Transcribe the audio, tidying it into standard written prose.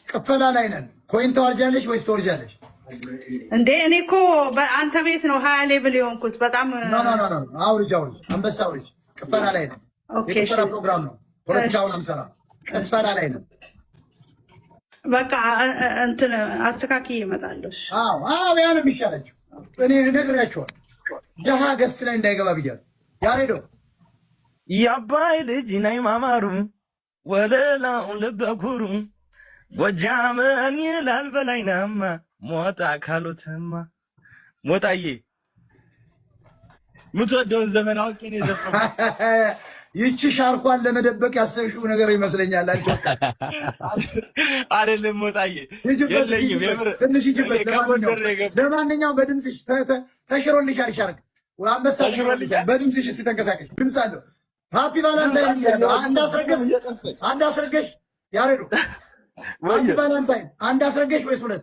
ቅፈላ ላይ ነን። Coin ተዋርጃለሽ ወይስ ትወርጃለሽ? እንዴ፣ እኔ እኮ በአንተ ቤት ነው 20 level የሆንኩት። በጣም No, no, no, no፣ አውርጅ፣ አውርጅ፣ አንበሳ አውርጅ። ቅፈላ ላይ ነው። Okay። የቅፈላ ፕሮግራም ነው። ፖለቲካውን አንሰራም። ቅፈላ ላይ ነው። በቃ እንትን አስተካክዬ እመጣለሁ። እሺ። አዎ፣ ያ ነው የሚሻላቸው። እኔ እነግራቸዋለሁ። ደሃ guest ላይ እንዳይገባ ብያለሁ። ያሬዶ። የአባይ ልጅ ነይ ማማሩ፣ ወለላው ልበ ኩሩ፣ ጎጃምን ይላል በላይናማ ሞጣ ካሉትማ። ሞጣዬ፣ የምትወደውን ዘፈን አውቄ ነው የዘፈንኩት። ይቺ ሻርኳን ለመደበቅ ያሰብሽው ነገር ይመስለኛል። አንቺ አይደለም ሞጣዬ፣ ሂጂበት፣ የለኝም። ሂጂበት፣ የምር ትንሽ ሂጂበት። እኔ ከጎንደር ነው የገባሁት። ለማንኛውም በድምፅሽ ተሽሮልሻል። ሻርክ አንበሳ ተሽሮልኛል። በድምፅሽ እስኪ ተንቀሳቀሽ። ድምፅ አለው። Happy Valentine ብያለሁ። አንድ አስረገስ፣ አንድ አስረገሽ ያሬዱ። Happy Valentine። አንድ አስረገሽ ወይስ ሁለት?